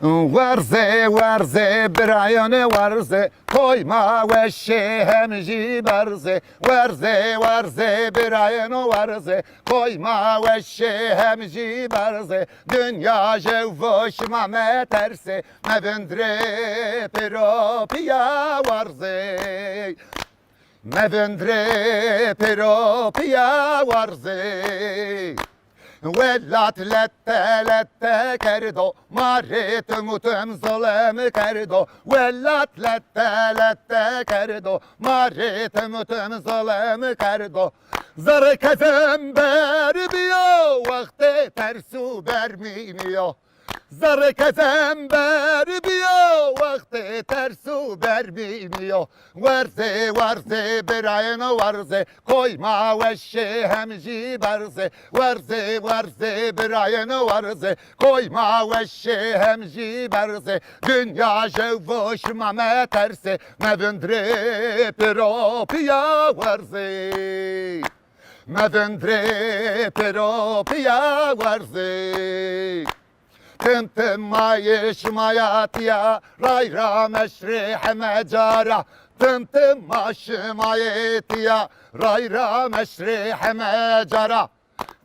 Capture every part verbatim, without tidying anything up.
Werzê, werzê, birayêne werzê, koyma weşê hem jî berzê. Werzê, werzê, birayêne werzê, koyma weşê hem jî berzê. Dinya jew vo şima metersê, mevindrê pêro pîya werzê. Mevindrê pêro pîya werzê. Welat lete lete kerdo, ma rê tim û tim zolem kerdo. Welat lete lete kerdo, ma rê tim û tim zolem kerdo. Zerrê kezember bîyo, wextê ters û bermî nîyo. Zerrê kezember bîyo, wextê ters û bermî nîyo. Werzê, werzê, birayêne werzê, koyma weşê hem jî berzê. Werzê, werzê, birayêne werzê, koyma weşê hem jî berzê. Dinya jew vo şima metersê, mevindrê pêro pîya werzê. Mevindrê pêro pîya werzê. Tim tim ma yê şima ya tîya, ray ra meşrê heme cara. Tim tim ma şima yê tîya, ray ra meşrê heme cara.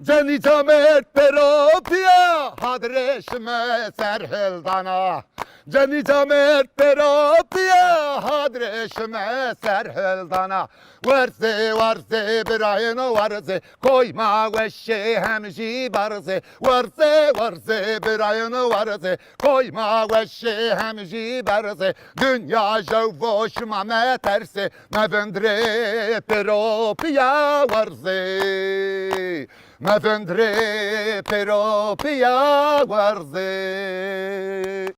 Cenî camêrd pêro pîya, hadrê şime ser hildana. Cenî camêrd pêro pîya, hadrê şime ser hildana. Werzê, werzê, birayêne werzê, koyma weşê hem jî berzê. Werzê, werzê, birayêne werzê, koyma weşê hem jî berzê. Dinya jew vo şima metersê, mevindrê pêro pîya werzê. Mevindrê pêro pîya werzê.